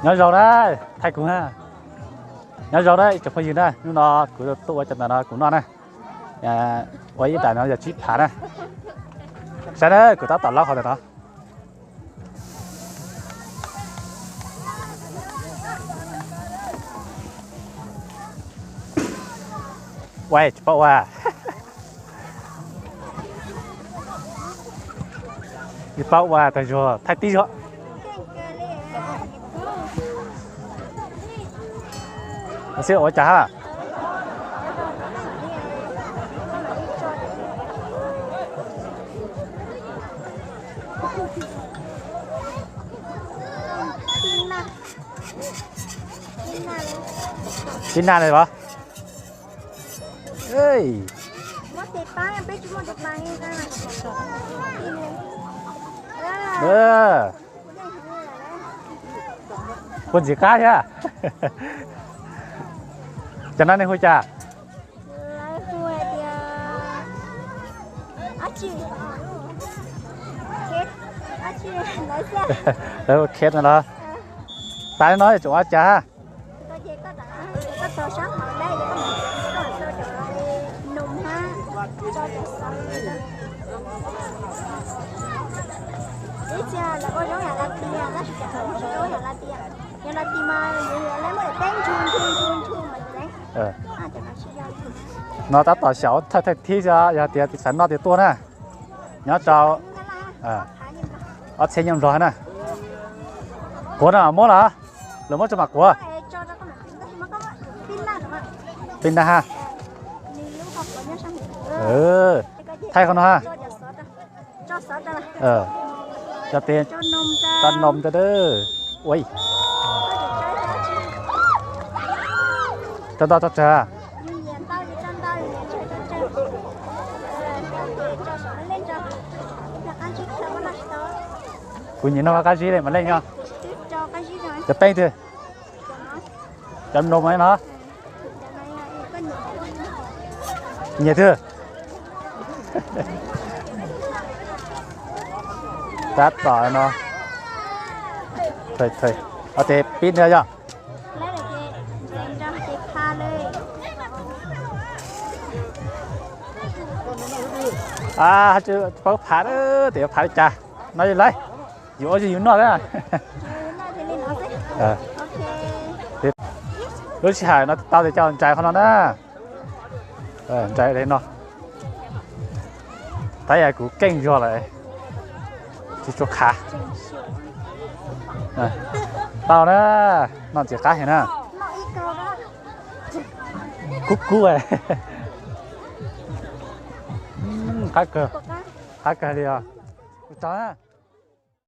Nyob zoo na, thaij kuv na. Nyob zoo na ib tsoom phooj ywg na, hnub no kuv tuaj ua cov ntawm no kuv noj na. Ua ib daim no yog tsib phav na. Saib na, kuv tab tom laub qhov ntawm no. Ua tsis paub ua. Tsis paub ua tag zog thaij tib zog. Xib ua cas ha. Tib naj li los? Hu ntxim qab thiab. Cov no nej hu cas? Lawv hu Kate no los? Tas li no yuav tsum ua cas? No tab tom xyaum thawj thawj thib xwb, yog tias xav noj tias tuaj na. Nyob rau ob txhiab nyeej nplog na. Quav no muab los? Lawv muab tso mam quav. Peb naj ha. Thaij qhov no ha. Cov peb tso nom ntawd. Ua, tso ntau tso tsawg? Kuv nyiam noj qab zib li mas leej nyob. Cov peeb twg? Cov mloog mas no. Nyiam twg? Tab tom no. Ces pib nws yog. Paub phav, tes yuav phav li cas no laib. Yus ua yus noj na. Lub sij hawm no tau tes coj ntsais qhov no na. Ntsais li no. Tab yog kuv keej zog lawm, tsis tshua khav. Tau na, noj ntxim qab heev na. Kub kub. Qab kawg, qab kawg li os. Kuv tso na.